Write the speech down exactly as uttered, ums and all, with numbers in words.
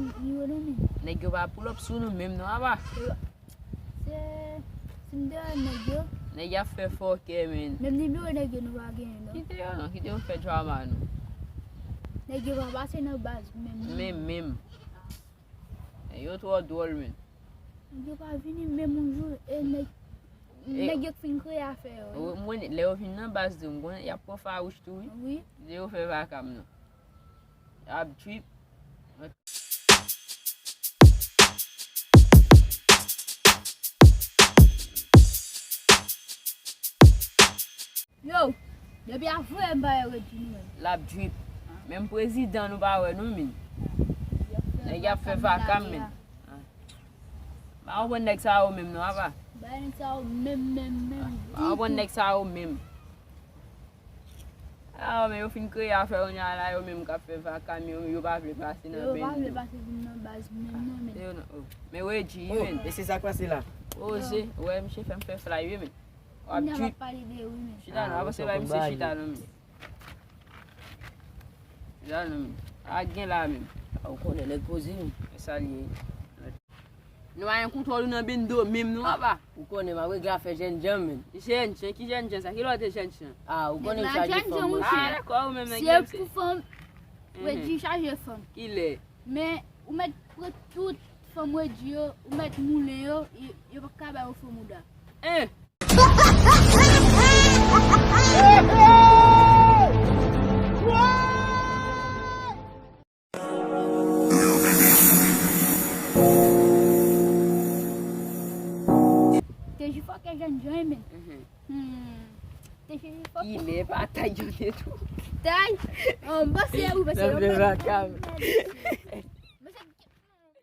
Yo nan men. Nèg yo pa pull up sou nou menm non, apa. Se, si m te wè nèg yo. Nèg y ap fè fòkè, men. Menm nimewo nèg yo nou pa genyen non. Kite yo non, kite yo fè drama nou. Nèg yo pa pase nan baz menm non. Menm, menm. Nèg yo twò dwòl, men. Nèg yo pa vini menm yon jou, e nèg, nèg yo k fin kreye afè yo. Mwen, lè yo vin nan baz tou, m konnen y ap pran fawouch tou, wi. Wi. Kite yo fè vakam nou. Y ap drip. Yo, depi avwe m pa wè Reggie nou menm. L ap drip. Menm prezidan nou pa wè nou, men. Nèg y ap fè vakam, men. Pa konprann nèg sa yo menm non, apa. Bay nèg sa yo menm, menm, menm. Pa konprann nèg sa yo menm. Ah, men yo fin kreye afè yo nya la, yo menm k ap fè vakam yo, yo pa vle pase nan bendo. Yo pa vle pase vin nan baz menm non, men. Yo non, oh. Men Reggie, men. E se sa k pase la? Oze, wè, misye fè m fè fly, wi, men. W ap drip. Chita non, avanse bay misye chita non, men. Chita non, men. A gen la, men. Ou konnen nèg poze, men. E sa l ye. Nou pa gen kontwòl ou nan bendo menm non, apa. Ou konnen m ap regle afè jènjan, men. Jènjan, ki jènjan sa? Ki lòt jènjan? Ah, ou konnen m chaje fanm osi. Ah, dakò, ou menm nèg yo se. Se pou fanm. Reggie chaje fanm. Kilè? Men ou mèt pran tout fanm Reggie yo, ou mèt moulen yo, yo, yo pa ka ba yo fo mouda. Hein? Te jifò ke jènjan, men. Hmm. Te jifò. Kilè pa tay yo te tou. Tay? Oh, m panse, wi, panse yo pa.